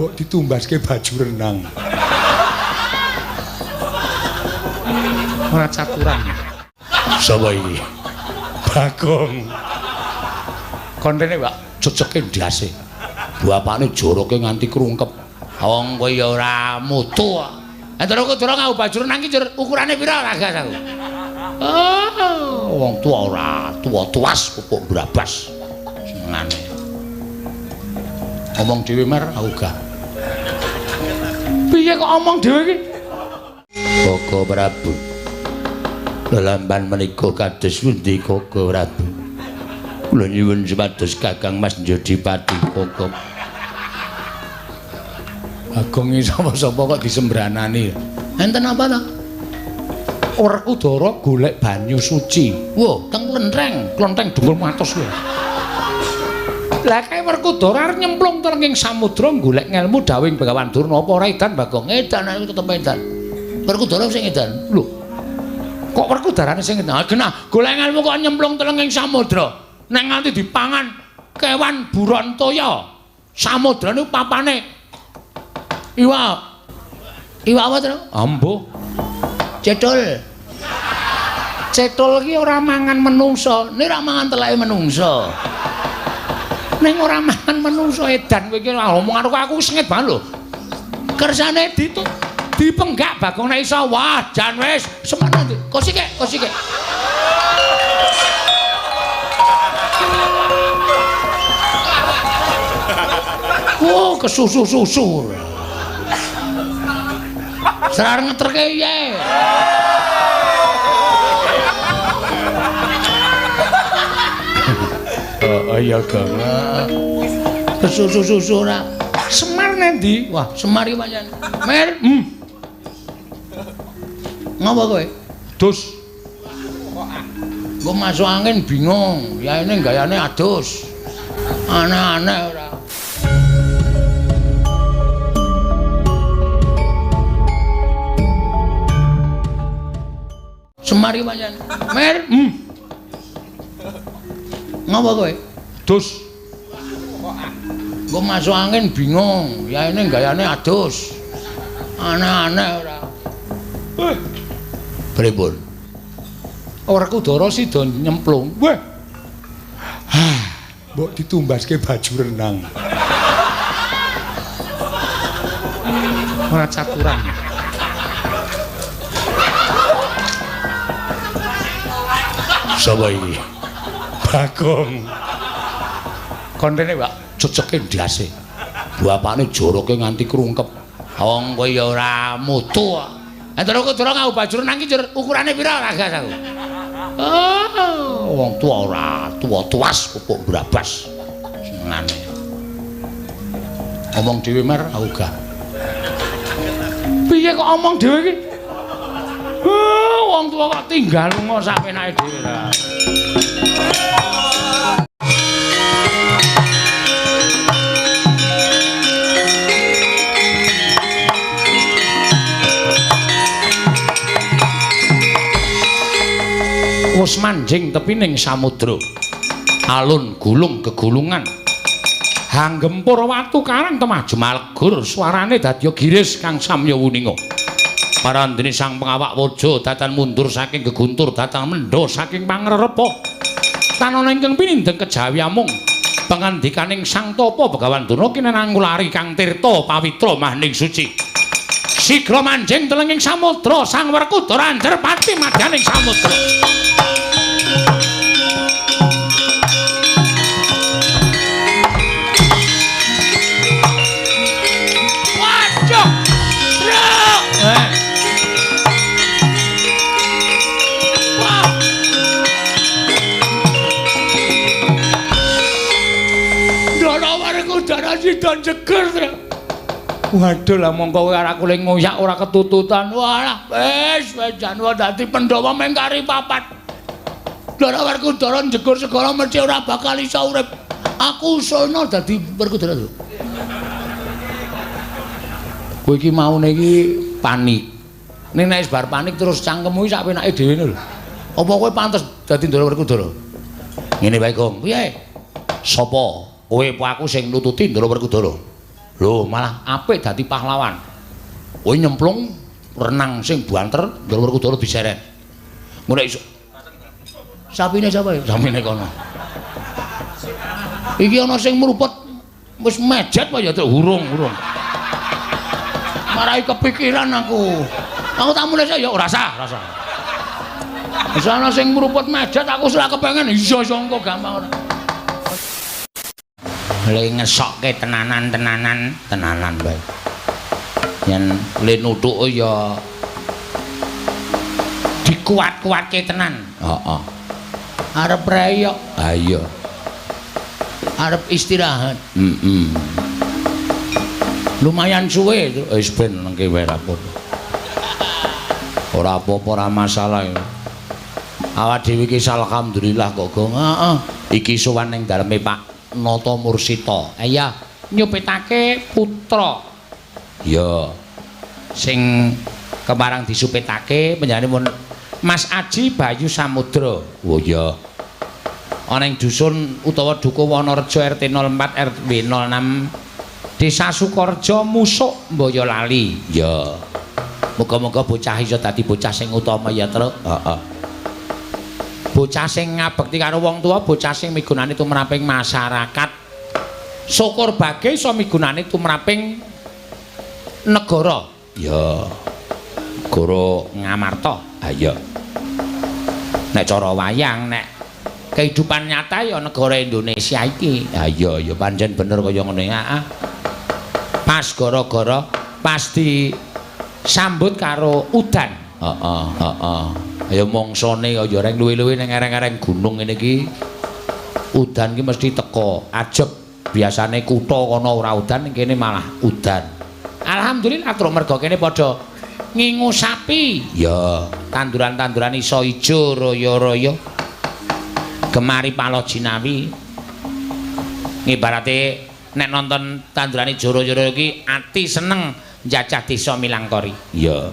Mbok ditumbaske baju renang. Ora caturan. Sapa iki? Bagong. Kontene, Pak, ceceke ndase. Bapakne joroke nganti krungkep. Wong kowe ya ora mutu kok. Ndara Kudara nganggo baju renang ki ukurane pira ragas aku. Oh, wong tuwa ora tuwa tuas pupuk brabas. Senengane. Omong dhewe mer aku gak. Piye kok omong dhewe iki? Koko Prabu. Lelamban menika kados pundi Koko Prabu? Kula nyuwun supados Kakang Mas Njodipati Koko. Bagong iki sapa-sapa kok disembranani. Enten apa to? Werkudara golek banyu suci. Wah, teng klentheng, klentheng dhuwur matos lho. Lah kae Werkudara arep nyemplung teng ing samudra golek ngelmu dawing Begawan Durna apa ora edan Bagong? Edan aku tetep edan. Werkudara sing edan. Lho. Kok Werkudarane sing edan? Genah, golek ngelmu kok nyemplung teng ing samudra. Nek nganti dipangan kewan buron toya. Samudra niku papane iwak. Iwak apa to? Ambuh. Cethul. Cethul ki ora mangan menungsa, nek ora mangan teleke menungsa. Ning ora mangan menungsa edan kowe iki omong karo aku sengit banget lho. Kersane ditut dipenggak Bagong nek iso. Wah, jan wis semono ndi. Kosike, kosike. Wah, kesusu-susu. Serar ngeterke piye? Oh iya Gong. Kesusu-susu ora. Semar nendi? Wah, Semar iki pancen. Mer. Ngapa kowe? Dus. Engko masuk angin bingung. Yaene gayane adus. Aneh-aneh ora. Semar iki pancen. Mer. Ngapa kowe? Dus. Engko masuk angin bingung. Yaene gayane adus. Aneh-aneh ora. Pripun? Werkudara sida nyemplung. Weh. Mbok ditumbaske baju renang. Ora caturan. Sapa iki? Bagong. Kontene, Pak, ceceke ndase. Bapakne joroke nganti krungkep. Wong kowe ya ora mutu kok. Ndara Kudara nganggo baju renang ki ukurane pira ragas aku. Oh, wong tuwa ora tuwa tuas pupuk brabas. Senengane. Omong dhewe mer aku gak. Piye kok omong dhewe iki? Oh, wong tuwa kok tinggal lunga sak penake dhewe lah. Wis manjing tepining samudra. Alun gulung gegulungan. Hanggempur watu karang temah jemalegur suarane dadya giris kang samya wuninga. Parandene sang pengawak waja datan mundur saking geguntur datang mendha saking pangrerepa. Tanana ingkang pinindheng kejawi amung pangandikaning Sang Tapa Begawan Durna kinenang ngulari kang tirta pawitra mahning suci. Sigra manjing telenging samudra Sang Werkudara anjer pati madyaning samudra. Waduh! Truk! Wah! Ndara Werkudara sida jeger, Truk. Waduh lah mongko kowe arep aku ngoyak ora ketututan. Walah, wis wis jan dadi Pandhawa mung kari papat. Ndara Werkudara njegur segara mesti ora bakal iso urip. Aku usulno dadi Werkudara lho. Kowe iki maune iki panik. Ning nek wis bar panik terus cangkemmu iki sak penake dhewe lho. Apa kowe pantes dadi Ndara Werkudara? Ngene wae, Gong. Piye? Sapa? Kowe apa aku sing nututi Ndara Werkudara? Lho, malah apik dadi pahlawan. Kowe nyemplung renang sing banter, njur Werkudara diseret. Ngono iso. Sapine sapa ya? Sapine kono. Iki ana sing mruput wis mejet apa ya hurung-hurung. Marai kepikiran aku. Aku tak mulih ya ora sah, ora sah. Wis ana sing mruput mejet aku ora kepengen iya iso engko gampang ora. Le ngesokke tenanan-tenanan, tenanan bae. Yen le nuthuk ya dikuat-kuatke tenan. Heeh. Arep reyok. Ha iya. Arep istirahat. Heeh. Lumayan suwe wis ben nengke wae ra apa-apa. Ora apa-apa ora masalah. Awak dhewe iki alhamdulillah kok gong. Heeh. Iki sowan ning daleme Pak Nata Mursita. Iya, nyupitake putra. Iya. Sing kemarang disupitake panjenenganipun Mas Aji Bayu Samudra. Oh iya. Ana ing dusun utawa Dukuh Wonorejo RT 04 RW 06 Desa Sukorejo Musuk Boyolali. Ya. Muga-muga bocah iso dadi bocah sing utama ya, Truk. Heeh. Bocah sing ngabekti karo wong tuwa, bocah sing migunani tumraping masyarakat. Syukur bage iso migunani tumraping negara. Ya. Negara Ngamarta. Ha iya. Nek cara wayang, nek kehidupan nyata ya negara Indonesia iki. Ha iya, ya pancen bener kaya ngene. Heeh. Pas gara-gara pasti sambut karo udan. Heeh, heeh. Ya mongsone kaya reng luwe-luwe ning ereng-ereng gunung ngene iki. Udan ki mesti teko. Ajeb biasane kutha kono ora udan, ning kene malah udan. Alhamdulillah truk mergo kene padha ngingu sapi. Ya, tanduran-tanduran iso ijo royo-royo. Gemari palo jinawi. Ngibarate nek nonton tanduran ijo royo-royo iki ati seneng njajah desa Milangkori. Iya.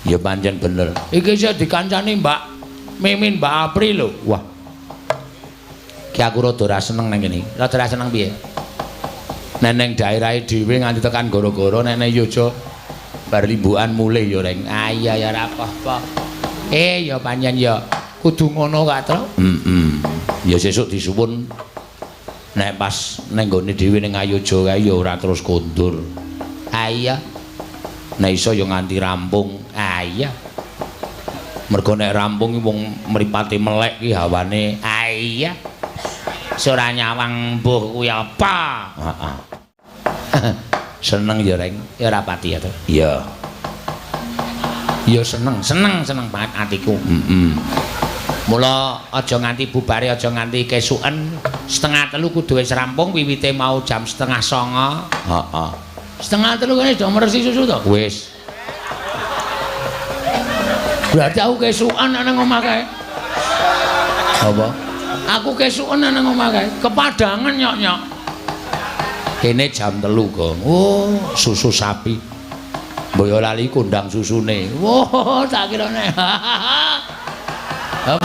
Ya pancen bener. Iki iso dikancani Mbak Mimin, Mbak Apri lho. Wah. Ki aku rada ora seneng nang kene. Rada ora seneng piye? Nek ning daerahe dhewe nganti tekan gara-gara nek nang Yojo bar limbukan mulih ya reng. Ah iya ya ora apa-apa. Ya pancen ya kudu ngono Kak Truk. Heeh. Ya sesuk disuwun nek pas ning nggone dhewe ning Ayojo kae ya ora terus kondur. Ah iya. Nek iso ya nganti rampung. Ah iya. Mergo nek rampung wong mripate melek ki hawane. Ah iya. Ora nyawang mbuh kuwi apa. Heeh. Seneng ya reng. Ya ora pati ya to. Iya. Ya seneng, seneng, seneng banget atiku. Heeh. Mula aja nganti bubare, aja nganti kesuken. 2:30 kudu wis rampung, wiwite mau jam 8:30. Heeh. 2:30 kene do meresi susu to? Wis. Berarti aku kesuken nang omah kae. Apa? Aku kesuken nang omah kae. Kepadangan nyok-nyok. Kene jam 3, Gong. Oh, susu sapi. Boyolali kondang susune. Wah, tak kira nek.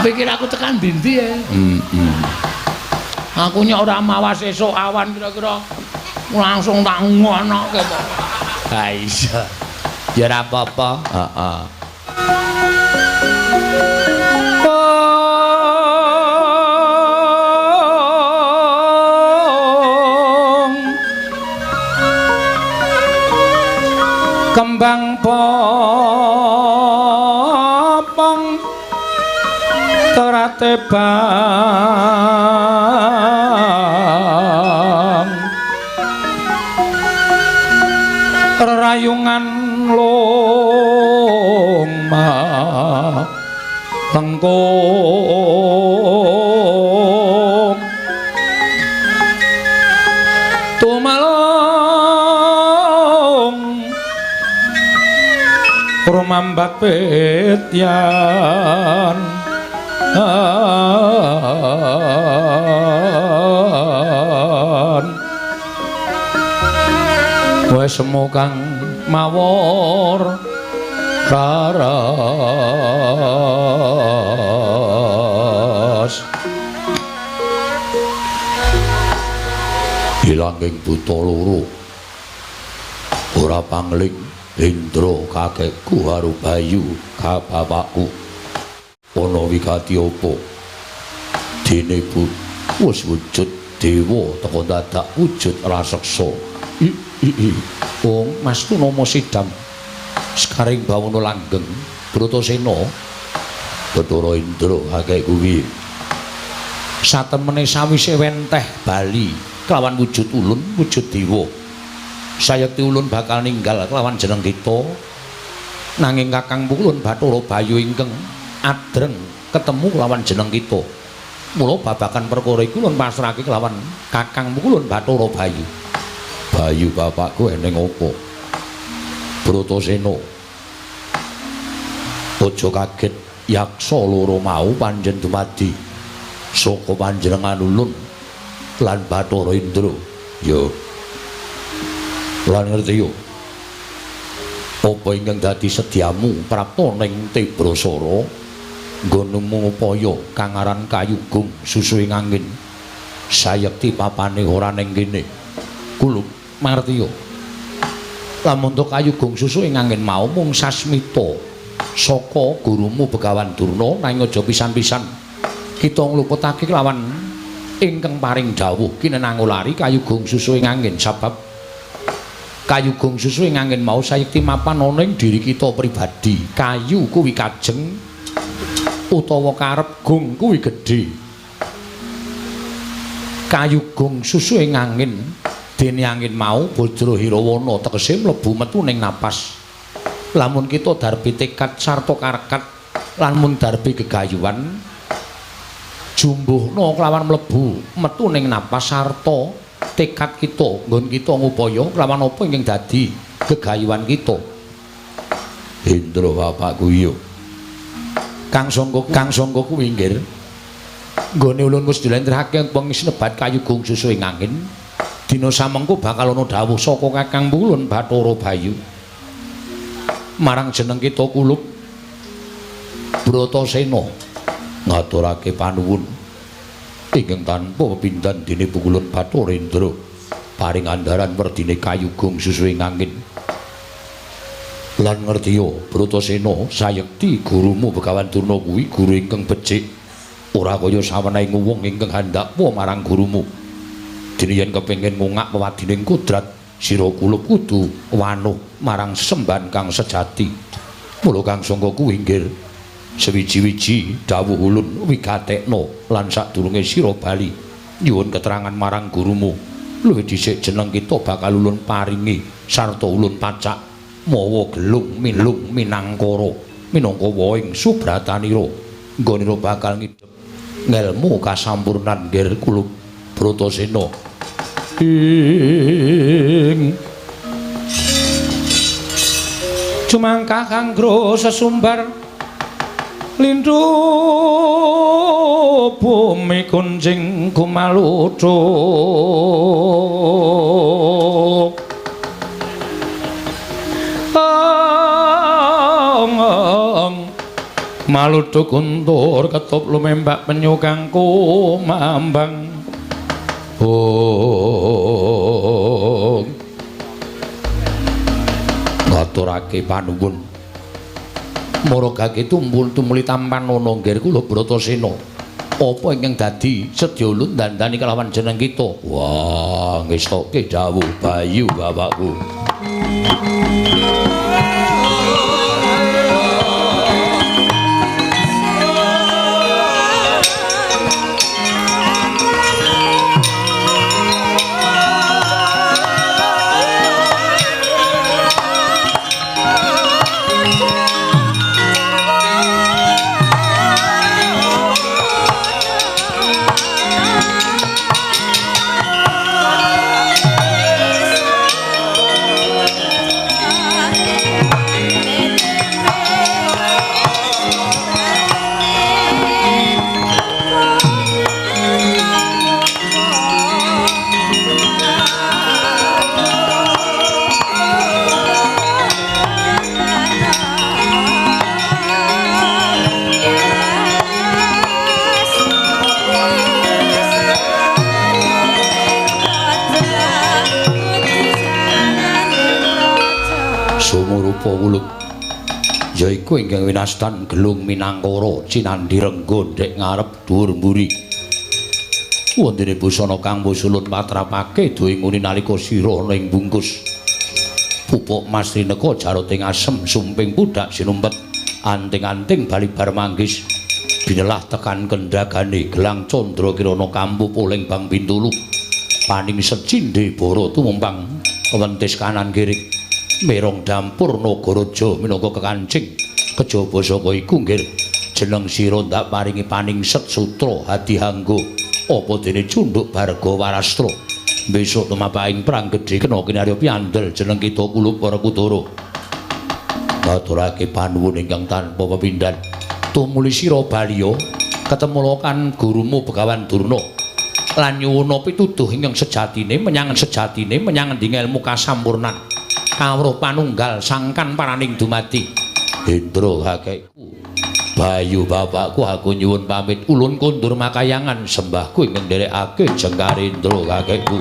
Pikir aku tekan dindi ya. Heeh. Aku nyok ora mawas esuk awan kira-kira langsung tak ngonoke to. Ha iya. Ya ora apa-apa. Heeh. Kembang popong terate bang rerayungan loma lengkung tumalung rumambat petyan wis semu kang mawur raras ilanging buta loro. Ora pangling Indra kakekku karo Bayu ka bapakku. Ana wigati apa? Dene wis wujud dewa teka dadak wujud raseksa. Wong Mas Purnomo Sidam sekaring bawana langgeng Bratasena Bathara Indra kakekku kuwi. Satemene sawise wenteh bali kelawan wujud ulun, wujud dewa. Sayekti ulun bakal ninggal kelawan jeneng kita. Nanging kakang ulun Bathara Bayu ingkang adreng ketemu kelawan jeneng kita. Mula babagan perkara iku ulun pasrahake kelawan kakang ulun Bathara Bayu. Bayu bapakku eneng apa? Bratasena. Aja kaget yaksa loro mau panjen dumadi saka panjenengan ulun lan Bathara Indra. Ya. Lan ngerti yo. Apa ingkang dadi sedyamu prapta ning Tibrasara nggonmu ngupaya kang aran Kayugung susuhing angin. Sayekti papane ora ning kene. Kulup mangerti yo. Lamun to Kayugung susuhing angin mau mung sasmita saka gurumu Begawan Durna, nanging aja pisan-pisan kita ngluputake kelawan ingkang paring dawuh kinenangulari Kayugung susuhing angin, sabab Kayugung susuhing angin mau sayekti mapan ana ing diri kita pribadi. Kayu kuwi kajeng utawa karep, gung kuwi gedhe. Kayugung susuhing angin dene angin mau Bajra Hirawana tegese mlebu metu ning napas. Lamun kita darbi tekad sarta karekat lan mun darbi gegayuhan jumbuhna kelawan mlebu metu ning napas sarta tekad kita nggon kita ngupaya kelawan apa ingkang dadi gegayuhan kita. Indra bapakku iya. Kang Sangga kuwi inggih nggone ulun wis dilentrehake pengis nebat Kayugung susuhing angin. Dina samengko bakal ana dawuh saka kakang ulun Bathara Bayu marang jeneng kita kulup Bratasena ngaturake panuwun ingkang tanpa pepindhan dene pukulun Bathara Indra paring andharan werdine Kayugung susuhing angin. Lan ngertiya Bratasena sayekti gurumu Begawan Durna kuwi guru ingkang becik, ora kaya sawenehing wong ingkang handakwa marang gurumu. Dene yen kepengin ngungak wewadining kodrat sira kulup kudu wanuh marang sembahan kang sejati. Mula Kang Sangga kuwi inggih sewiji-wiji dawuh ulun wigatekna lan sadurunge sira bali nyuwun keterangan marang gurumu. Luwih dhisik jeneng kita bakal ulun paringi sarta ulun pacak mawa gelung milung minangkara minangka wohing subratanira. Nggonira bakal ngidhep ngelmu kasampurnan nggir kulup Bratasena. Ing cumangkah kanggo sesumbar lindu bumi kunjing kumaluthu maluthu kuntur ketup lumembak penyu kang kumambang. Oh, ngaturake panuwun maragake tumpul tumuli tampan ana nggir kula Bratasena. Apa ingkang dadi sedya ulun dandani kelawan jeneng kita? Wah, ngestoke dawuh Bayu bapakku. Thank you. Jumurupa wulung yaiku ingkang winastan Gelung Minangkara Cinandhi Rengga ndek ngarep dhuwur mburi. Wondene busana kang musulun patrapake duwe nguni nalika sira ana ing bungkus. Pupuk mas rineka jaroting asem sumping pudak sinumpet anting-anting balibar manggis binelah tekan kendagane gelang candra kirana kampu poleng bang bintulu paning secindhe bara tumumpang wentis kanan kiri merong dampur nagaraja minangka kekancing kejaba saka iku nggir jeneng sira ndak paringi paningset sutra hadihangga apa dene cunduk barga warastra besok tumapaing perang gedhe kena kinarya piandel jeneng kita kulup para kutara ngaturake panuwun ingkang tanpa pepindhan tumuli sira baliya ketemu kan gurumu Begawan Durna lan nyuwuna pituduh ingkang sejatine menyang sejatine menyang endi ngelmu kasampurnan kawruh panunggal sangkan paraning dumadi. Hendra kakekku Bayu bapakku aku nyuwun pamit ulun kondur makayangan sembahku ingkang nderekake Jengkarendra kakekku.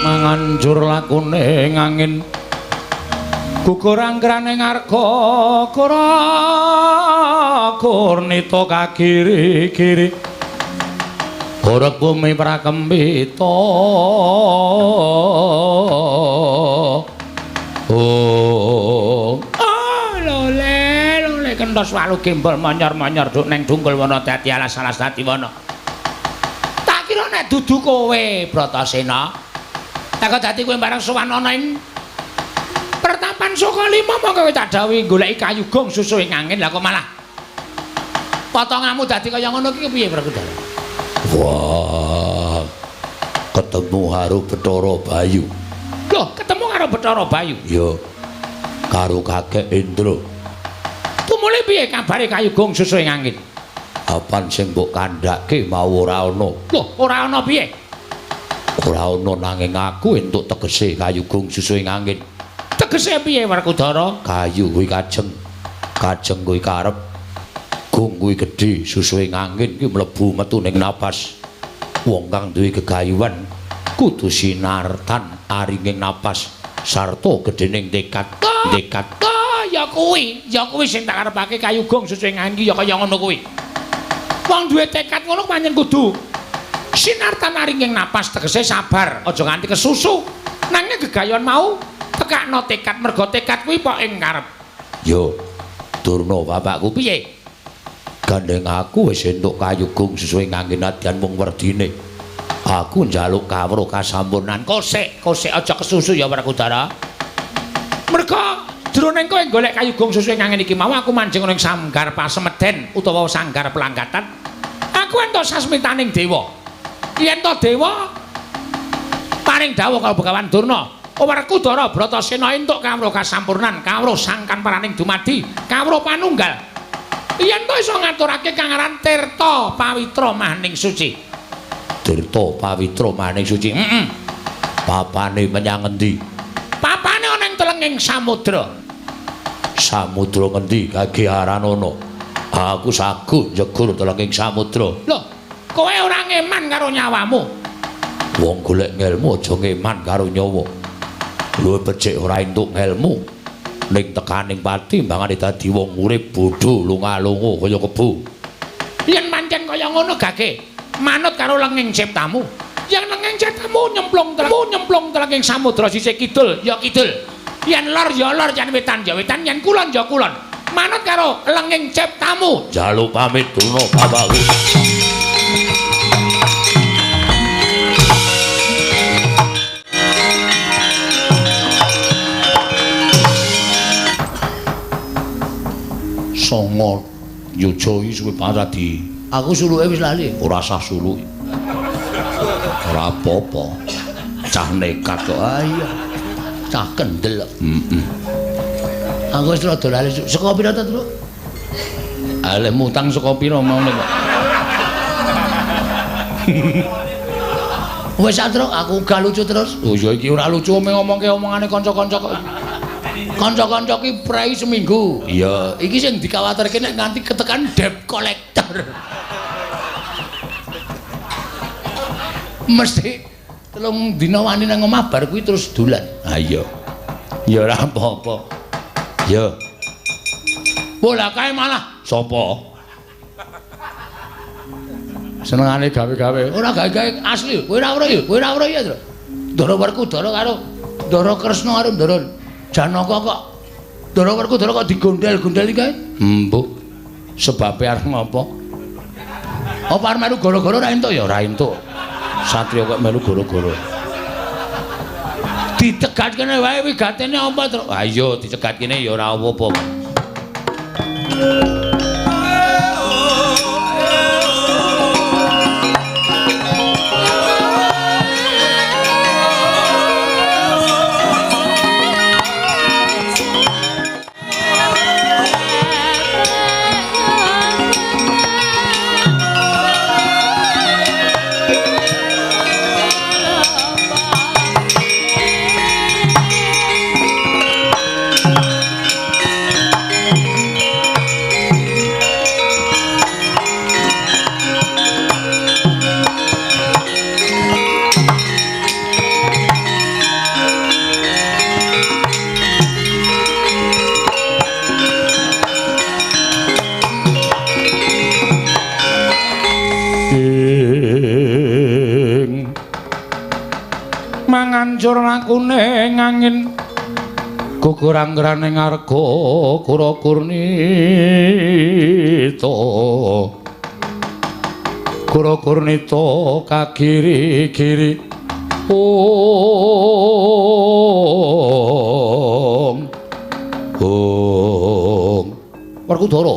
Manganjur lakune ngangin gugur anggrane ngarga kora kurnita kagiri-giri gorek bumi prakembita. Oh lole lole kentos walu gembol manyor-manyor duk neng dungkul wana dadi alas-alas dadi wana. Tak kira nek dudu kowe Bratasena. Tak dadi kowe barang sowan ana ing pertapan Sukalima mongko kowe tak dawuhi goleki kayu gong susu ing angin lah kok malah potonganmu dadi kaya ngono iki piye Werkudara? Wah, ketemu karo Bathara Bayu. Loh, ketemu karo Bathara Bayu? Ya, karo kakek Indra. Tumule piye kabare kayu gong susu ing angin? Apan sing mbok kandhake mau ora ana. Loh, ora ana piye? Ora ana nanging aku entuk tegese kayu gong susu ing angin. Tegese piye Werkudara? Kayu kuwi kajeng, kajeng kuwi karep, gong kuwi gedhe, susu ing angin kuwi mlebu metu ning napas. Wong kang duwe gegayuhan kudu sinartan aringing napas sarta gedhening tekad. Tekad. Ya kuwi, ya kuwi sing tak karepake kayu gong susu ing angin ya kaya ngono kuwi. Wong duwe tekad ngono pancen kudu sinartan aringing napas tegese sabar, aja nganti kesusu. Nanging gegayon mau tekakno tekad mergo tekad kuwi pok ing karep. Yo, Durna bapakku piye? Gandeng aku wis entuk kayu gong susu ing angin nadyan wong werdine. Aku njaluk kawruh kasampurnan. Kosek, kosek aja kesusu ya Werkudara. Mergo jroning kowe golek kayu gong susu ing angin iki mau aku manjing ning sanggar pasemeden utawa sanggar pelanggatan. Aku entuk sasmitaning dewa. Yen to dewa paring dawuh karo Begawan Durna, Werkudara Bratasena entuk kawruh kasampurnan, kawruh sangkan paraning dumadi, kawruh panunggal. Yen to iso ngaturake kang aran Tirta Pawitra Mahaning Suci. Tirta Pawitra Mahaning Suci. Heeh. Papane menyang endi? Papane ana ing telenging samudra. Samudra ngendi gage aranana? Aku saguh njegur telenging samudra. Lho, kowe ora ngeman karo nyawamu. Wong golek ngelmu aja ngeman karo nyawa. Luwih becik ora entuk ngelmu ning tekaning pati mbangane dadi wong urip bodho lunga-lunga kaya kebo. Yen pancen kaya ngono gage manut karo lenging ciptamu. Yen lenging ciptamu nyemplung nyemplung telenging samudra sisih kidul ya kidul. Yen lor ya lor, yen wetan ya wetan, yen kulon ya kulon. Manut karo lenging ciptamu. Njaluk pamit Durna bapakku. 9 yuja iki suwe banget di. Aku suluke wis lali. Ora sah suluke. Ora apa-apa. Cah nekat kok. Ah iya. Cah kendel. Heeh. Aku wis rada lali. Saka pira ta, Truk? Aleh mutang saka pira maune kok. Wis Truk, aku gak lucu terus. Oh ya iki ora lucu ngomongke omongane kanca-kanca kok. Kanca-kanca ki prei seminggu. Iya, iki sing dikawatirke nek nganti ketekan debt collector. Mesti 3 dina wani nang omah bar kuwi terus dolan. Ha iya. Ya ora apa-apa. Ya. Bola kae malah sapa? Senengane gawe-gawe. Ora gawe-gawe asli. Kowe ora weruh ya? Kowe ora weruh ya, Tru? Ndara Werkudara karo Ndara Kresna karo Ndara Janaka kok. Ndara Werkudara kok digondel-gondel iki kae? Embuh. Sebabe arep ngopo? Apa arep melu gara-gara ora entuk ya? Ora entuk. Satria kok melu gara-gara. Dicegat kene wae wigatene apa, Tru? Ha iya, dicegat kene ya ora apa-apa. Manganjur lakune ngangin gugur anggrane ngarga kura kurnita kura kurnita kagiri-giri ong ong. Werkudara,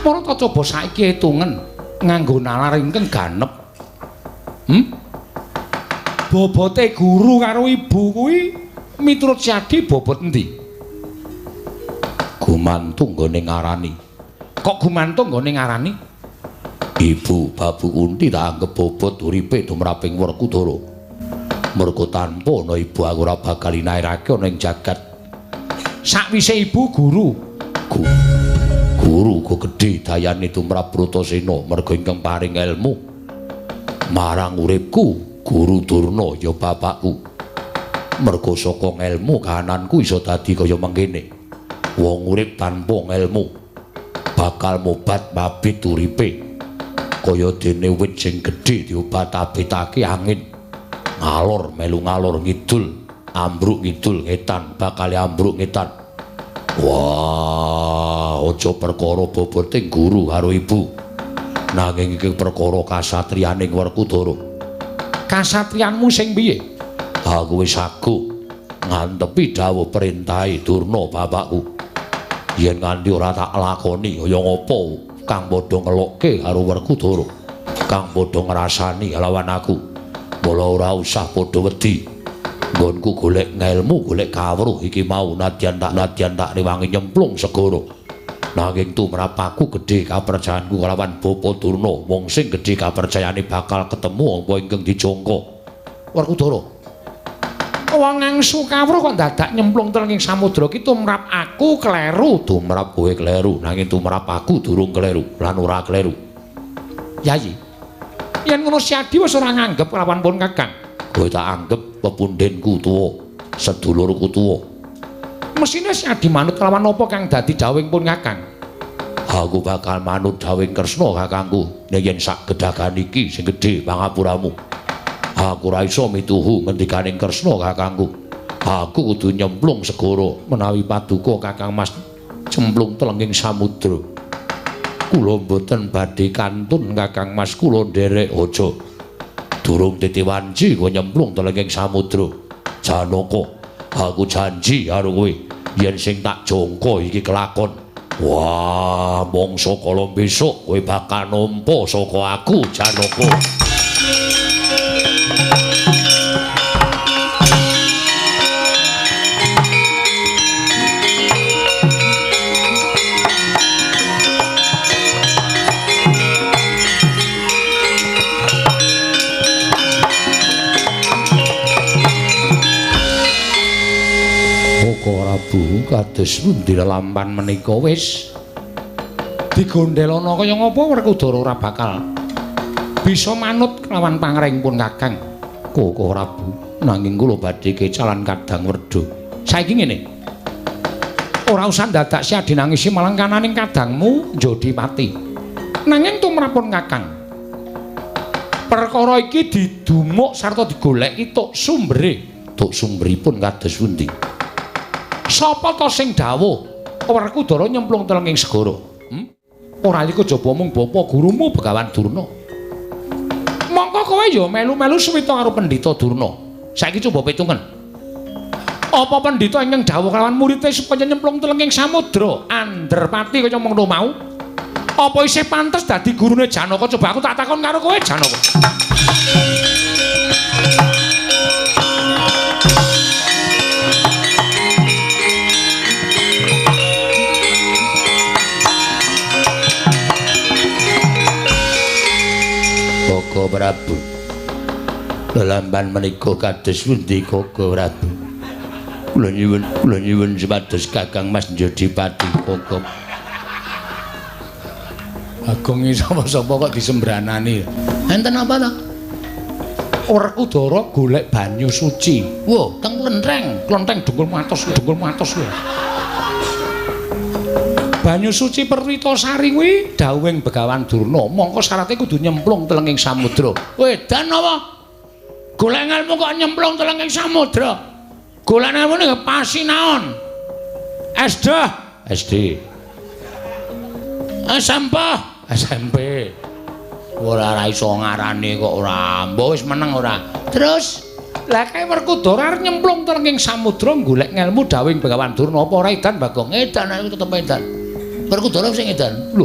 para ta coba saiki hitungen nganggo nalar ingkang ganep. Bobote guru karo ibu kuwi miturut Syadi bobot endi? Gumantung nggone ngarani. Kok gumantung nggone ngarani? Ibu Babu Kunti tak anggep bobot uripe tumraping Werkudara. Mergo tanpa ana ibu aku ora bakal inairake ana ing jagat. Sakwise ibu guru, guru uga gedhe dayane tumrap Bratasena mergo ingkang paring elmu marang uripku. Guru Durna ya bapakku. Mergo saka ngelmu kahananku iso dadi kaya mengkene. Wong urip tanpa ngelmu bakal mobat mabit uripe. Kaya dene wit sing gedhe diobat-abitake angin. Ngalor melu ngalor ngidul, ambruk ngidul ngetan, bakal ambruk ngetan. Wah, aja perkara boboting guru karo ibu. Nanging iki perkara kasatriyaning Werkudara. Kasatriyanmu sing piye? Aku wis sagu ngantepi dawuh perintahe Durna bapakku. Yen nganti ora tak lakoni kaya ngopo kang padha ngelokke karo Werkudara, kang padha ngrasani lawan aku. Mula ora usah padha wedi. Nggonku golek ngelmu, golek kawruh iki mau nadyan tak rewangi nyemplung segara. Nanging tumrap aku gedhe kapercayanku kelawan Bapa Durna, wong sing gedhe kapercayane bakal ketemu apa ingkang dijangka. Werkudara, wong angsu kawruh kok dadak nyemplung teng ing samudra ki tumrap aku kleru. Tumrap kowe kleru, nanging tumrap aku durung kleru lan ora kleru. Yayi, yen ngono Syadi wis ora nganggep kelawan pun Kakang. Kowe tak anggep pepundhenku tuwa, sedulurku tuwa. Mesine Syadi manut kelawan apa kang dadi dawuhing pun Kakang? Aku bakal manut dawuhing Kresna kakangku. Nek yen sak gedagan iki sing gedhe pangapuramu. Aku ora iso mituhu ngendikaning Kresna kakangku. Aku kudu nyemplung segara menawi paduka Kakang Mas cemplung telenging samudra. Kula mboten badhe kantun Kakang Mas, kula nderek aja. Durung titi wanci kowe nyemplung telenging samudra. Janaka, aku janji karo kowe yen sing tak jangka iki kelakon, Wah, mangsa kala besok kowe bakal nampa saka aku Janaka. Prabu kados pundi lelampan menika wis digondelana kaya ngapa Werkudara ora bakal bisa manut kelawan pangrengipun Kakang Koko Prabu. Nanging kula badhe kecalan Kadang Werda. Saiki ngene, ora usah dadak siadi nangisi malang kananing kadangmu njodi pati. Nanging tumrapun Kakang, perkara iki didumuk sarta digoleki tuk sumbere. Tuk sumberipun kados pundi? Sapa ta sing dawuh Werkudara nyemplung telenging segara? Ora iku kejaba mung bapa gurumu Begawan Durna. Mongko kowe ya melu-melu suwita karo Pendhita Durna. Saiki coba pitungen. Apa pendhita ingkang dawuh kelawan murite supaya nyemplung telenging samudra Anderpati kaya mengkono mau? Apa isih pantes dadi gurune Janaka? Coba aku tak takon karo kowe Janaka. Koko Prabu, lelampan menika kados pundi Koko Prabu? Kula nyuwun supados Kakang Mas Njodipati Koko. Agung iki sapa-sapa kok disembranani. Enten apa to? Werkudara golek banyu suci. Wo, teng klentheng, klentheng dengkul matos, dengkul matos kuwi. Banyu suci Perwitasari kuwi dawuhing Begawan Durna, mongko syarate kudu nyemplung telenging samudra. Wedan apa? Golek ngelmu kok nyemplung telenging samudra. Golek ngelmu ning pasinaon. SD, SD. SMP, SMP. Ora iso ngarani kok ora. Mbok wis meneng ora. Terus lah kae Werkudara arep nyemplung telenging samudra golek ngelmu dawuhing Begawan Durna, apa ora edan Bagong? Edan aku tetep edan. Werkudara sing edan. Lho.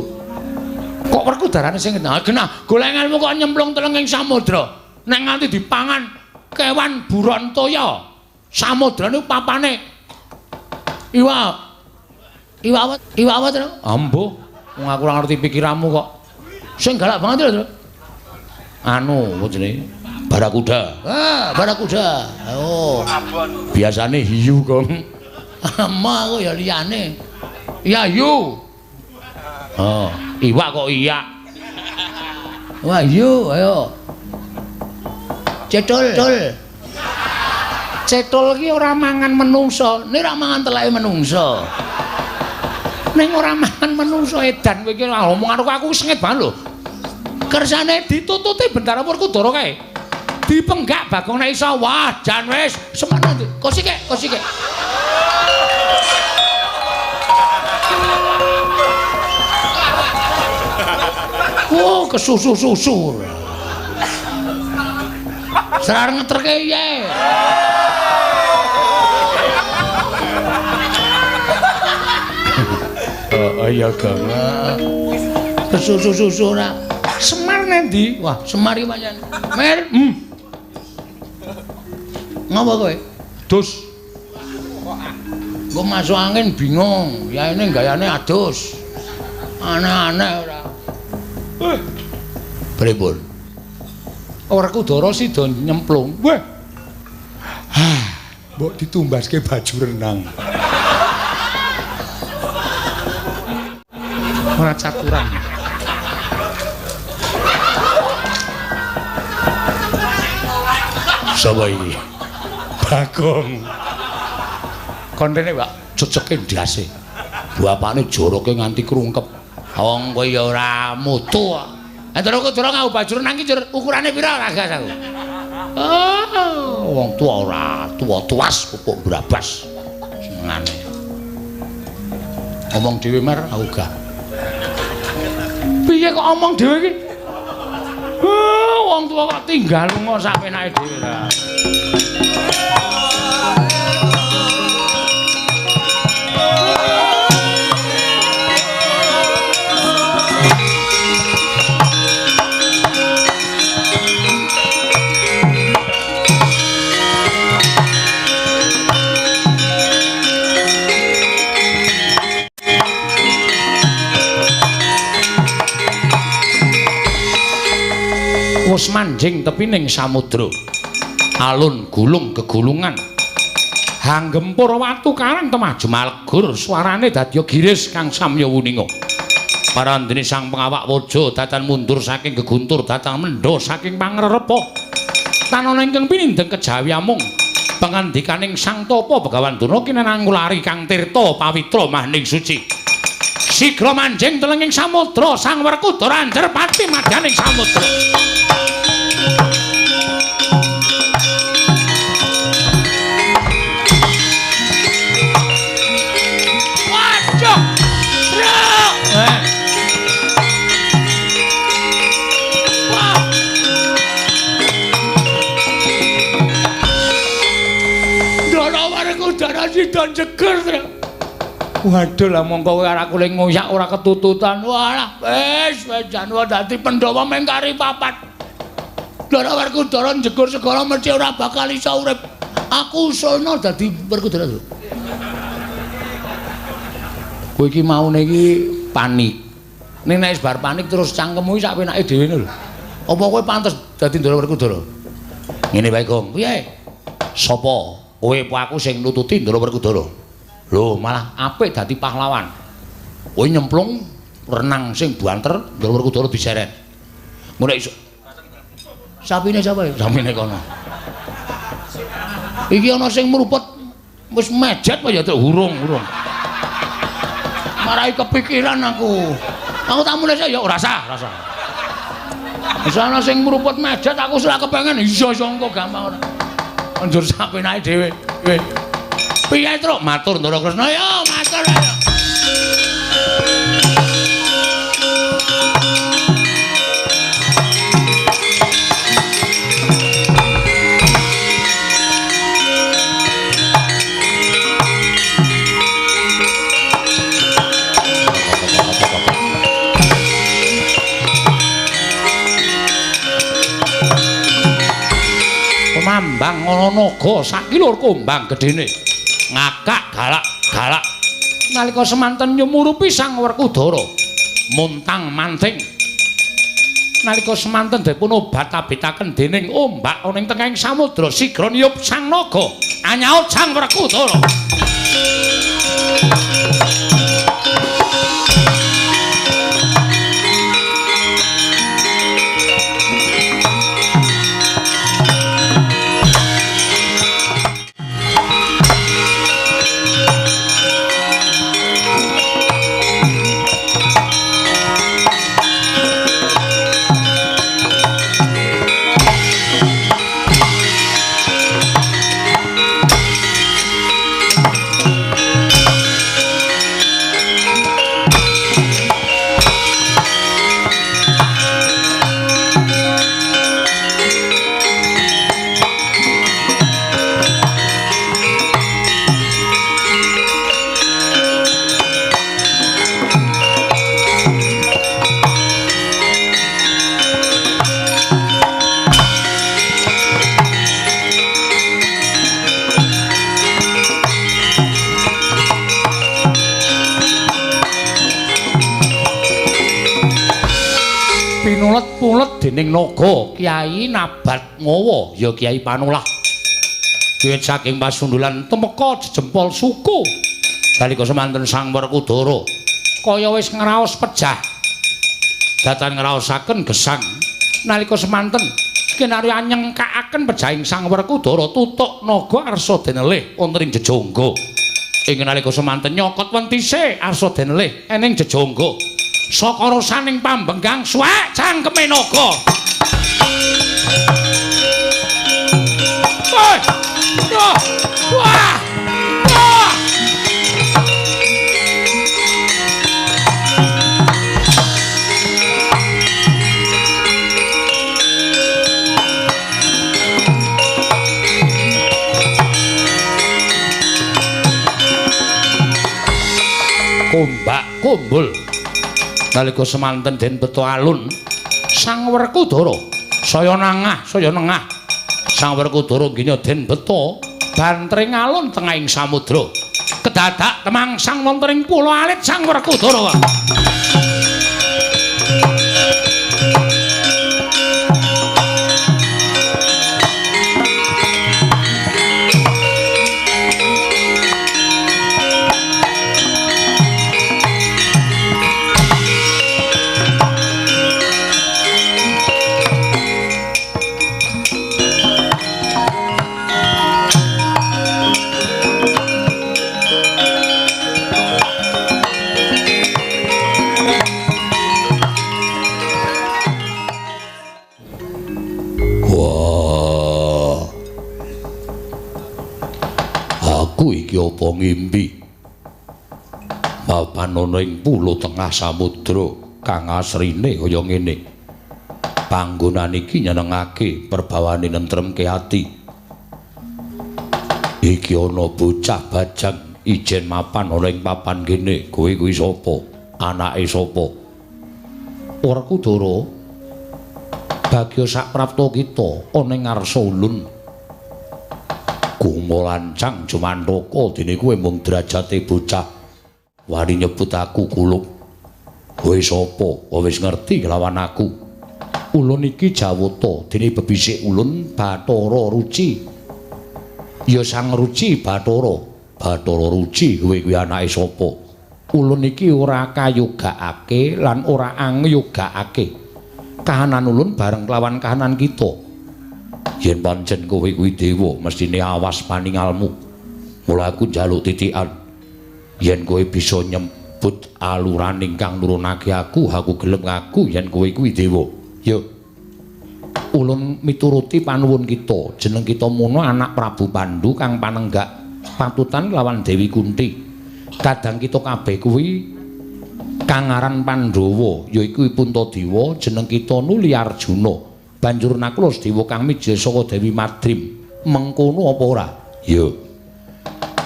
Kok Werkudarane sing edan? Genah, golek ngelmu kok nyemplung telenging samudra. Nek nganti dipangan kewan buron toya. Samudra niku papane iwak. Iwak iwak apa to? Ambuh, wong aku ora ngerti pikiranmu kok. Sing galak banget lho. Anu, apa jenenge? Barakuda. Ah, barakuda. Oh. Biasane hiu, Gong. Ama aku ya liyane. Ya hiu. Oh, iwak kok iya. Wah, hiu, ayo. Cethul. Cethul ki ora mangan menungso, nek ora mangan teleke menungso. Ning ora mangan menungso edan kowe iki omong karo aku sengit banget lho. Kersane ditutute Bendara Werkudara kae. Dipenggak Bagong nek iso. Wah, jan wis semono. Kosike, kosike. Oh, kesusu-susu. Serar ngeterke piye? Oh iya, Gong. Kesusu-susu ora. Semar nendi? Wah, Semar iki pancen. Mer. Ngapa kowe? Dus. Engko masuk angin bingung. Yaene gayane adus. Aneh-aneh ora. Pripun? Werkudara sida nyemplung. Weh. Hah, mbok ditumbaske baju renang. Ora caturan. Sapa iki? Bagong. Kon rene, Pak, ceceke ndase. Bapakne joroke nganti krungkep. Wong kowe ya ora mutu kok. Nek Werkudara nganggo baju renang iki ukurane pira ora gas aku. Oh, wong tuwa ora tuwa tuas pupuk brabas. Senengane. Omong dhewe mer aku gak. Piye kok omong dhewe iki? Wong tuwa kok tinggal lunga sak penake dhewe ra. Wis manjing tepining samudra. Alun gulung gegulungan. Hanggempur watu karang temaju malegur suarane dadya giris kang samya wuninga. Parandene sang pengawak waja datan mundur saking geguntur datan mendha saking pangrerepa. Tanana ingkang pinindheng kejawi amung pangandikaning Sang Tapa Begawan Durna kinenang ngulari kang tirta pawitra mahning suci. Sigra manjing telenging samudra Sang Werkudara anjer pati madyaning samudra. Waduh! Truk! Wah! Ndara Werkudara sida jeger, Truk. Waduh lah mongko kowe ora kule ngoyak ora ketututan. Walah, wis wis jan dadi Pandhawa mung kari papat. Ndara Werkudara njegur segara mesti ora bakal iso urip. Aku usulno dadi Werkudara lho. Kowe iki maune iki panik. Ning nek wis bar panik terus cangkemmu iki sak penake dhewe lho. Apa kowe pantes dadi Ndara Werkudara? Ngene wae, Gong. Piye? Sapa? Kowe apa aku sing nututi Ndara Werkudara? Lho, malah apik dadi pahlawan. Kowe nyemplung renang sing banter, Ndara Werkudara diseret. Ngono iso. Sapine sapa ya? Sapine kono. Iki ana sing mruput wis mejet apa ya truk hurung-hurung. Marai kepikiran aku. Aku tak mulih ya ora sah, ora sah. Wis ana sing mruput mejet aku ora kepengen. Iya iso engko gampang ora. Njur sapenake dhewe. Piye truk matur Ndara Kresna ya matur ya. Mambang ana naga sakilur kumbang gedene. Ngakak galak-galak. Nalika semanten nyumurupi Sang Werkudara muntang manting. Nalika semanten dipun obat-abitaken dening ombak ana ing tengahing samudra sigra niyup sang naga anyaut Sang Werkudara. Pinulet-pulet dening naga Kyai Nabat Ngawa ya Kyai Panulah. Wiwit saking pasundulan temeka jejempol suku. Nalika semanten Sang Werkudara kaya wis ngraos pejah. Datan ngraosaken gesang. Nalika semanten kinarya nyengkakaken pejahing Sang Werkudara tutuk naga arsa denelih wonten ing jejangga. Ing nalika semanten nyokot wentise arsa denelih ening jejangga. Saka rosaning pambenggang suwek cangkeme naga. Wah! Wah! Wah! Kombak kumbul. Nalika semanten den beto alun Sang Werkudara saya nangah saya nengah. Sang Werkudara nggih den beto bantring alun tengahing samudra. Kedadak temangsang wonten ing pulo alit Sang Werkudara. Apa ngimpi? Papan ana ing pulo tengah samudra kang asrine kaya ngene. Panggonan iki nyenengake, perbawane nentremke ati. Iki ana bocah bajang ijen mapan ana ing papan kene. Kowe kuwi sapa? Anake sapa? Werkudara, bagya sak prapta kita ana ing ngarsa ulun. Gumolancang jumantaka dene kowe mung derajate bocah wani nyebut aku Kulup. Kowe sapa? Kowe wis ngerti kelawan aku. Ulun iki Jawata, dene bebisik ulun Bathara Ruci. Ya Sang Ruci Bathara. Bathara Ruci kowe kuwi anake sapa? Ulun iki ora kayogakake lan ora angyogakake. Kahanan ulun bareng kelawan kahanan kita. Yen pancen kowe kuwi dewa, mestine awas paningalmu. Mula aku njaluk titikan. Yen kowe bisa nyebut aluraning kang nurunake aku, aku gelem ngaku yen kowe kuwi dewa. Yo. Ulun mituruti panuwun kita. Jeneng kita mono anak Prabu Pandu kang panenggak patutan lawan Dewi Kunti. Kadang kita kabeh kuwi kang aran Pandhawa, yaiku Puntadewa, jeneng kita nuli Arjuna. Banjur Nakula Sedewa kang mijil saka Dewi Madrim. Mengkono apa ora? Ya.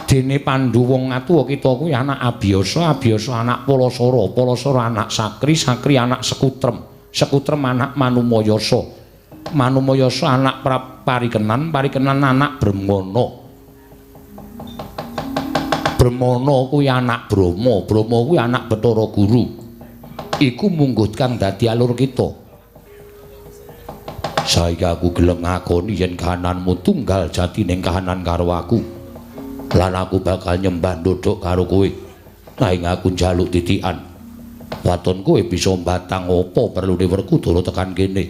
Dene Pandu wong atuwa kita kuwi anak Abiyasa, Abiyasa anak Palasara, Palasara anak Sakri, Sakri anak Sekutrem, Sekutrem anak Manumayasa, Manumayasa anak Parikenan, Parikenan anak Bremana. Bremana kuwi anak Brahma, Brahma kuwi anak Bathara Guru. Iku mungguh kang dadi alur kita. Saiki aku gelem ngakoni yen kahananmu tunggal jatining kahanan karo aku. Lan aku bakal nyembah ndodhok karo kowe. Nanging aku njaluk titikan. Waton kowe bisa mbatang apa perlune Werkudara tekan kene.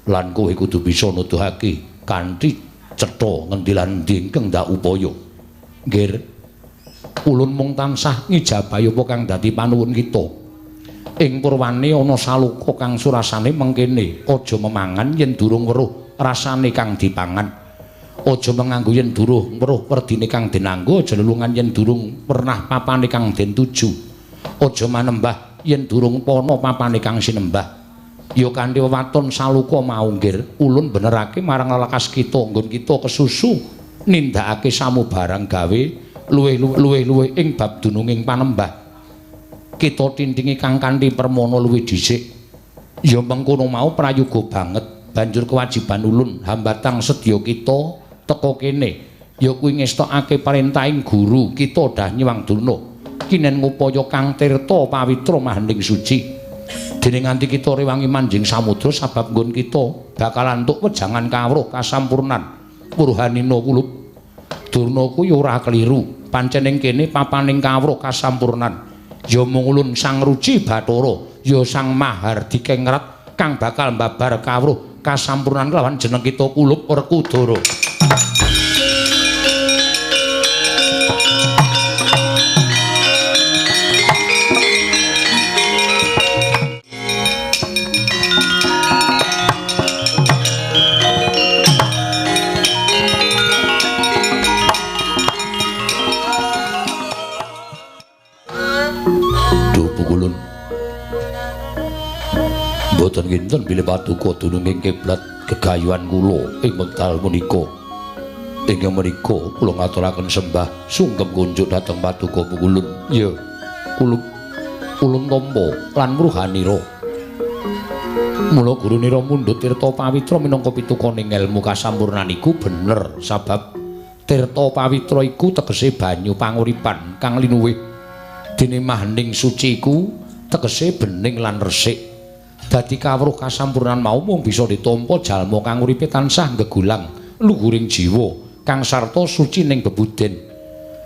Lan kowe kudu bisa nuduhake kanthi cetha ngendi lan endi ingkang ndak upaya. Nggir. Ulun mung tansah ngijabahi apa kang dadi panuwun kita. Ing purwane ana saloka kang surasane mengkene, aja memangan yen durung weruh rasane kang dipangan. Aja menganggo yen durung weruh werdine kang den anggo, aja lelungan yen durung pernah papane kang den tuju. Aja manembah yen durung pana papane kang sinembah. Ya kanthi wewaton saloka mau nggir, ulun benerake marang lelakas kita nggon kita kesusu nindakake samubarang gawe luwih-luwih ing bab dununging panembah. Kita tintingi kang kanthi permana luwih dhisik. Ya mengkono mau prayoga banget. Banjur kewajiban ulun hambatang sedya kita teka kene ya kuwi ngestokake parentahing guru kita dah Nyiwang Durna kinen ngupaya kang tirta pawitra mahening suci. Dene nganti kita rewangi manjing samudra sabab nggon kita bakal antuk wejangan kawruh kasampurnan purhanina kulup. Durna kuwi ora keliru, pancen ing kene papaning kawruh kasampurnan. Ya mung ulun Sang Ruci Bathara, ya Sang Mahardikengrat kang bakal mbabar kawruh kasampurnan kelawan jeneng kita Kulup Werkudara. Mboten kinten bilih paduka dununging kiblat gegayuhan kula ing wekdal punika. Ingkang menika kula ngaturaken sembah sungkem kunjuk dhateng paduka pukulun. Ya, kula ulun tampa lan mruhanira. Mula gurunira mundhut tirta pawitra minangka pitukaning elmu kasampurnan iku bener sabab tirta pawitra iku tegese banyu panguripan kang linuwih. Dene mahening suci iku tegese bening lan resik. Dadi kawruh kasampurnan mau mung bisa ditampa jalma kang uripe tansah gegulang luhuring jiwa kang sarta suci ning bebuden.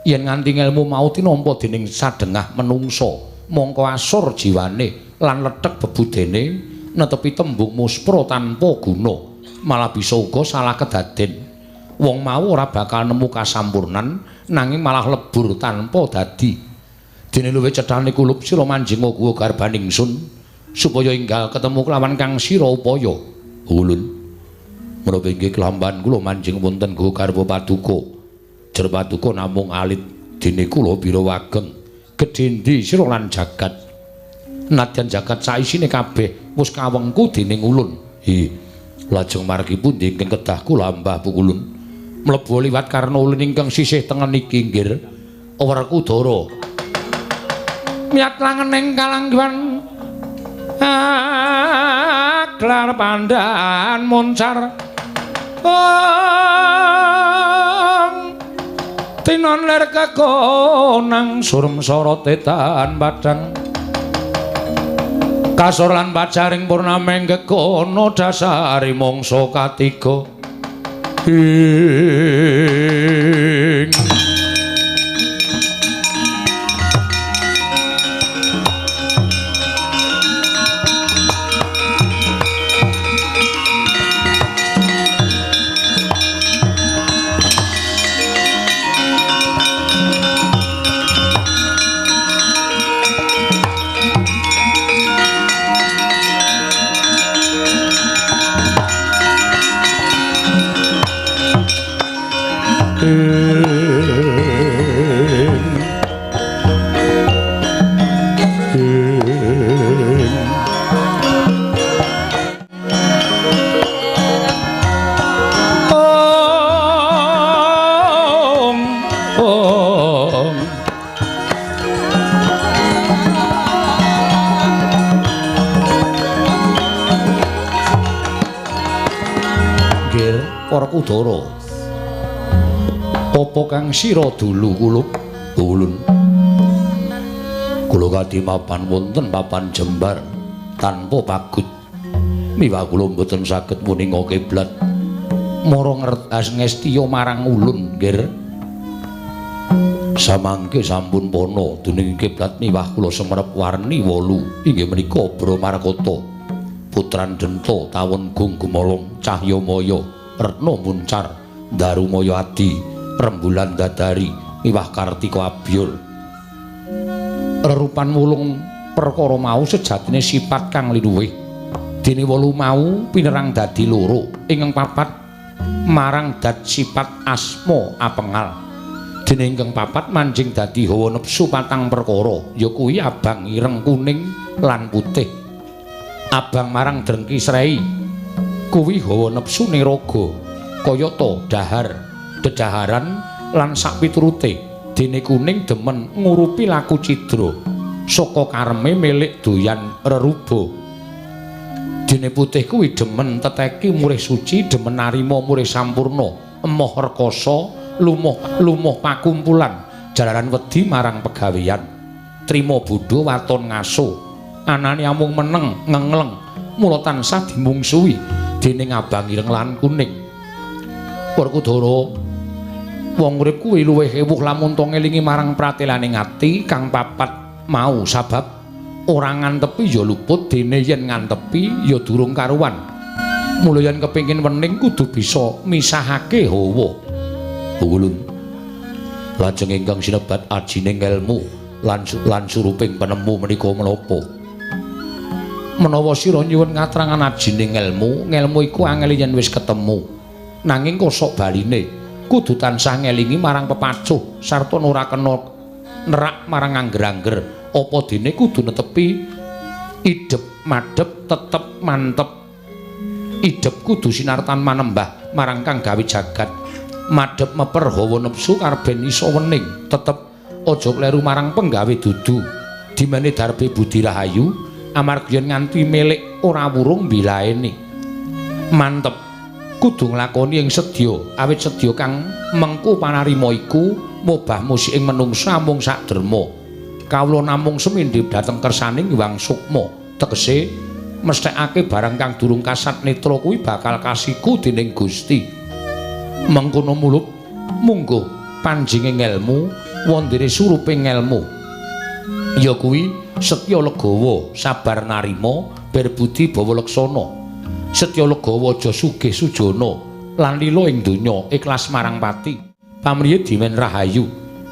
Yen nganti ngelmu mau tinampa dening sadengah menungsa, mongko asor jiwane lan lethek bebudene netepi tembung muspra tanpa guna, malah bisa uga salah kedaden. Wong mau ora bakal nemu kasampurnan nanging malah lebur tanpa dadi. Dene luwih cethane kulup sira manjing guwa garbaning sun supaya enggal ketemu kelawan kang sira upaya. Ulun menapa inggih kelamban kula manjing wonten guwa garba paduka. Jer paduka namung alit Dene kula bira wageng gedhe ndi sira lan jagat. Nadyan jagat saisine kabeh wis kawengku dening ulun. Hi, lajeng margi pundi ingkang kedah kula ambah pukulun? Mlebu liwat karna ulun ingkang sisih tengen iki nggir Werkudara. Miyat langening kalangguhan aglar pandhan moncar tinon ler kekonang surem sorote tan padang kasor lan pacaring purnameng gegono dasari mangsa katiga ing Werkudara. Apa kang sira dulu kulup ulun? Kula kadi mapan wonten papan jembar tanpa pagut. Miwah kula mboten saged muninga kiblat. Mara ngertas ngestiya marang ulun, nggir. Samangke sampun pana dening kiblat miwah kula semerep warni 8 inggih menika Bramarkata, Putran Denta, Tawon Gung Gumalung, Cahyamaya, Retna Muncar, Darumaya Adi, Rembulan Dadari, miwah Kartika Abyur. Rerupan wulung perkara mau sejatine sifat kang linuwih. Dene wolu mau pinerang dadi loro, ingkang papat marang dat sifat asma apengal. Dene ingkang papat manjing dadi hawa nepsu patang perkara, ya kuwi abang, ireng, kuning lan putih. Abang marang drengki srei kuwi hawa nepsune raga, kayata dahar, dedaharan lan sakpiturute. Dene kuning demen ngurupi laku cidra saka kareme milik doyan reruba. Dene putih kuwi demen teteki murih suci, demen narima murih sampurna, emoh rekasa, lumuh pakumpulan, jalaran wedi marang pegawean, trima bodho waton ngaso, anane amung meneng ngengleng, mula tansah dimungsuhi dening abang ireng lan kuning. Werkudara, wong urip kuwi luwih ewuh lamun to ngelingi marang pratelaning ati kang papat mau, sabab ora ngantepi ya luput, dene yen ngantepi ya durung karuan. Mula yen kepengin wening kudu bisa misahake hawa. Ulun lajeng ingkang sinebat ajining elmu lan suruping penemu menika menapa? Menawa sira nyuwun katrangan ajining elmu, ngelmu iku angel yen wis ketemu. Nanging kosok baline kudu tansah ngelingi marang pepacuh sarta ora kena nerak marang angger-angger. Apa dene kudu netepi idep madhep tetep mantep. Idep kudu sinartan manembah marang kang gawe jagat. Madhep meper hawa nepsu karben iso wening, tetep aja kleru marang penggawe dudu. Dimene darbe budi rahayu amarga yen nganti milik ora wurung bilaeni. Mantep kudu nglakoni ing sedya, awit sedya kang mengku panarima iku mobah musik ing menungsa amung sakderma. Kawula namung semindhi dhateng kersaning Hyang Sukma, tegese mesthekake barang kang durung kasat netra kuwi bakal kasiku dening Gusti. Mengkono mulup mungguh panjinge ngelmu wondene surupe ngelmu, ya kuwi setya legawa sabar narima berbudi bawa leksana. Setya legawa aja sugih sujana lan lila ing donya ikhlas marang pati. Pamriye dimen rahayu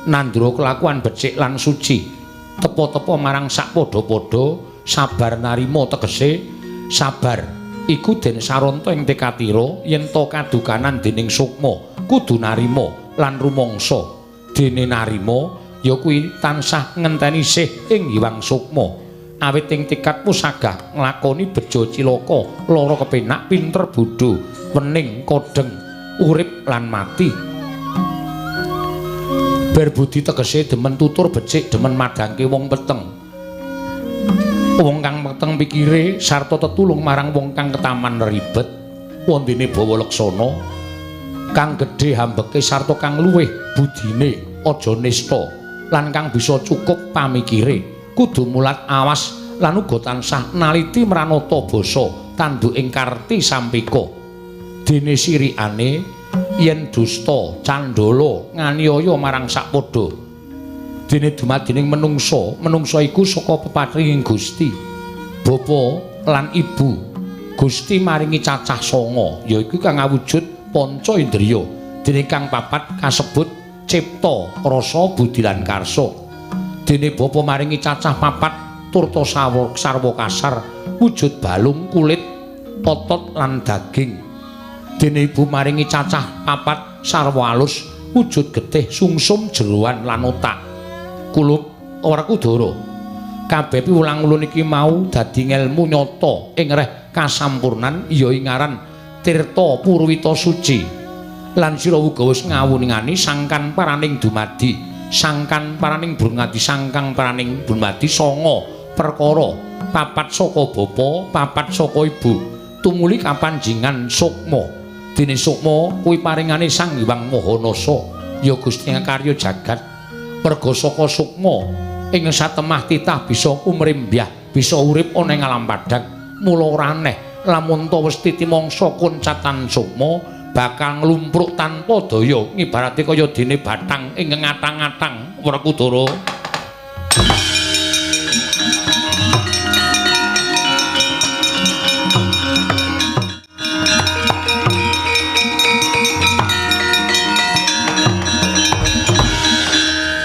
nandra kelakuan becik lan suci, tepa-tepa marang sak padha-padha, sabar narima tegese sabar iku den saranta ing tekatira yen ta kadukanan dening sukma kudu narima lan rumangsa. Dene narima ya kuwi tansah ngenteni sih ing Hyang Sukma. Awit ing tekadmu sagah nglakoni bejo cilaka, lara kepenak, pinter bodho, wening kodheng, urip lan mati. Berbudi tegese demen tutur becik, demen madhangke wong peteng. Wong kang peteng pikire sarta tetulung marang wong kang ketaman ribet. Wondene bawa leksana kang gedhe hambeke sarta kang luwih budine aja nista lan kang bisa cukup pamikire. Kudu mulat awas lan uga tansah naliti mranata basa tanduk ing karti sampika. Dene sirikane yen dusta candala nganiaya marang sakpadha. Dene dumadining menungsa, menungsa iku saka peparinging Gusti. Bapa lan ibu Gusti maringi cacah sanga, yaiku kang awujud panca indriya. Dene kang papat kasebut cipta, rasa, budi lan karsa. Dene bapa maringi cacah papat turta sarwa kasar, wujud balung, kulit, otot lan daging. Dene ibu maringi cacah papat sarwa alus, wujud getih, sungsum, jeroan lan otak. Kulup Werkudara. Kabeh piwulang ulun iki mau dadi ngelmu nyata ing reh kasampurnan ya ing aran Tirta Purwita Suci. Lan sira uga wis ngawuningani sangkan paraning dumadi, sangkan paraning brungadi, sangkang paraning dumadi sanga perkara, papat saka bapa, papat saka ibu, tumuli kapanjingan sukma. Dene sukma kuwi paringane Sang Hyang Maha Nasa, ya Gusti karya jagat. Merga saka sukma ing satemah titah bisa umrembyah, bisa urip ana ing alam padhang. Mula ora aneh lamun ta wis titi mangsa koncatan sukma bakal nglumpruk tanpa daya, ngibarate kaya dene bathang ing ngatang-atang. Werkudara.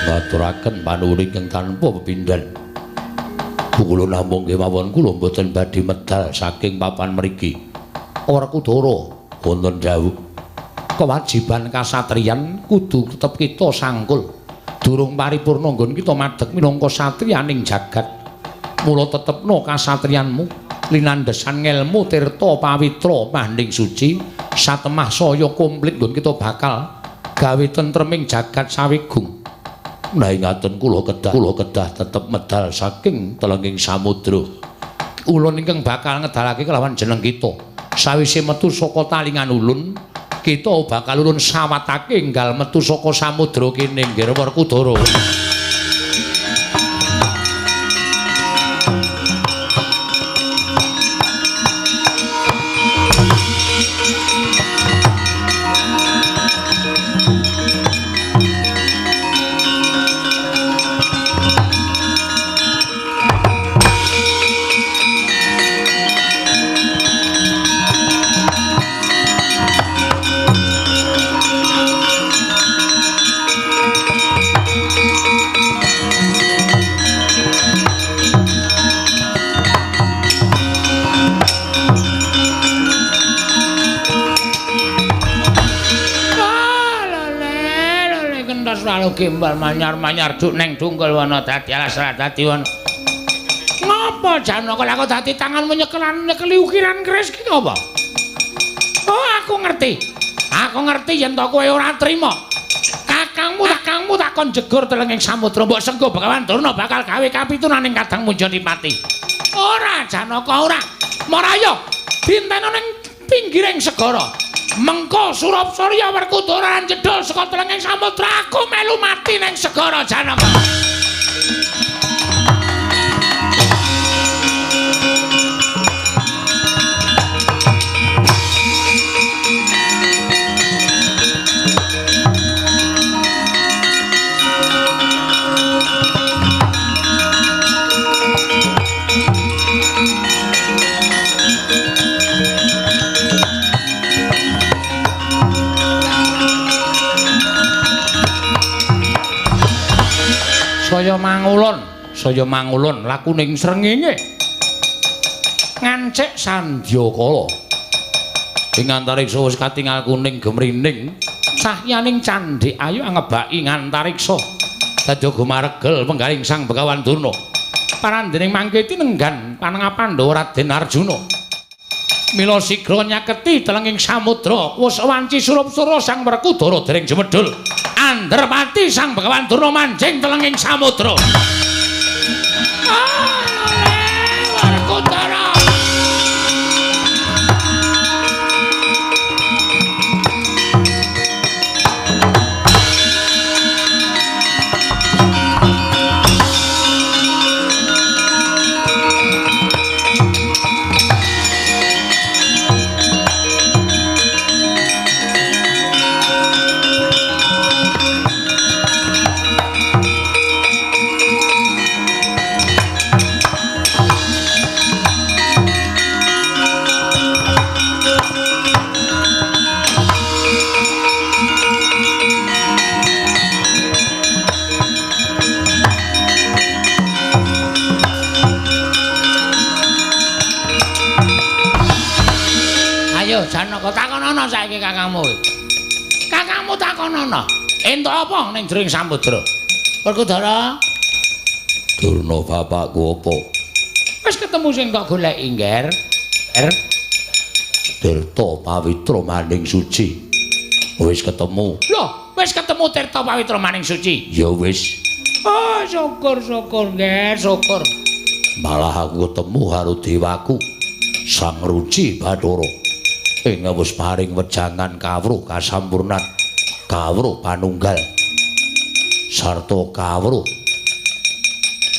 Ngaturaken panuwun ingkang tanpa pepindhan. Kula namung kemawon kula mboten badhe medal saking papan mriki. Werkudara wonten dawuh, kewajiban kasatriyan kudu tetep kita sangkul. Durung paripurna nggon kita madeg minangka satriyaning jagat. Mula tetepno kasatriyanmu linandhesan ngelmu tirta pawitra manding suci satemah saya komplit nggon kita bakal gawe tentreming jagat sawigung. Nah ingaten kula kedah tetep medal saking telenging samudra. Ulun ingkang bakal ngedalake kelawan jeneng kita. Sawise metu saka talingan ulun, kita bakal ulun sawatake enggal metu saka samudra kene nggih Werkudara. Gimbal manyar-manyar duk neng dungkul wana dadi alas ra dadi wana. Ngapa Janaka lha kok dadi tanganmu nyekelan nyekeli ukiran keris ki ngapa? Oh aku ngerti. Aku ngerti yen to kowe ora trima. Kakangmu tak kon jegur telenging samudra mbok senggo Begawan Durna bakal gawe kapitunan ing kadang Munjatipati. Ora Janaka ora. Maraya dinteno ning pinggiring segara. Mengko Surapsurya Werkudara lan jedhul saka telenging samudra aku melu mati ning segara Janaka. Saya mangulon lakuning srengenge ngancik sandyakala. Ing antariksa wis katingal kuning gemrining cahyaning candhik ayu angebaki antariksa. Dadi gumaregel penggaling Sang Begawan Durna. Parandening mangke tinenggan panengah Pandhawa Raden Arjuna. Mila sigra nyaketi telenging samudra wis wanci surup-sura Sang Werkudara dereng jemedhul. Andherpati Sang Begawan Durna manjing telenging samudra. Werkudara. Janaka takonono saiki kakangmu. Kakangmu takonono. Entuk apa ning jroning samudra? Werkudara. Durna bapakku apa? Wis ketemu sing kok goleki, Ngger. Tirta Pawitra Maning Suci. Wis ketemu. Loh, wis ketemu Tirta Pawitra Maning Suci? Ya wis. Oh, syukur-syukur, Ngger, syukur. Malah aku ketemu karo dewaku, Sang Ruci Bathara. Ing wis paring wejangan kawruh kasampurnan, kawruh panunggal sarta kawruh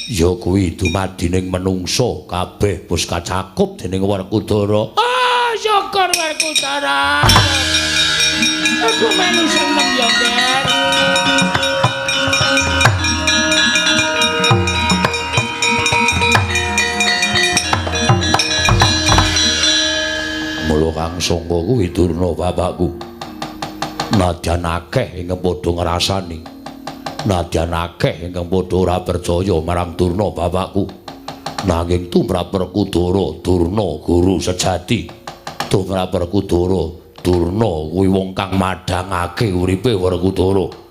ya kuwi dumadining menungsa kabeh wis kacakup dening Werkudara. Ah, syukur Werkudara. Aku melu seneng ya, Ger. Mula kang sangka kuwi Durna bapakku. Nadyan akeh ingkang padha ngrasani. Nadyan akeh ingkang padha ora percaya marang Durna bapakku. Nanging tumrap Werkudara Durna guru sejati. Tumrap Werkudara Durna kuwi wong kang madhangake uripe Werkudara.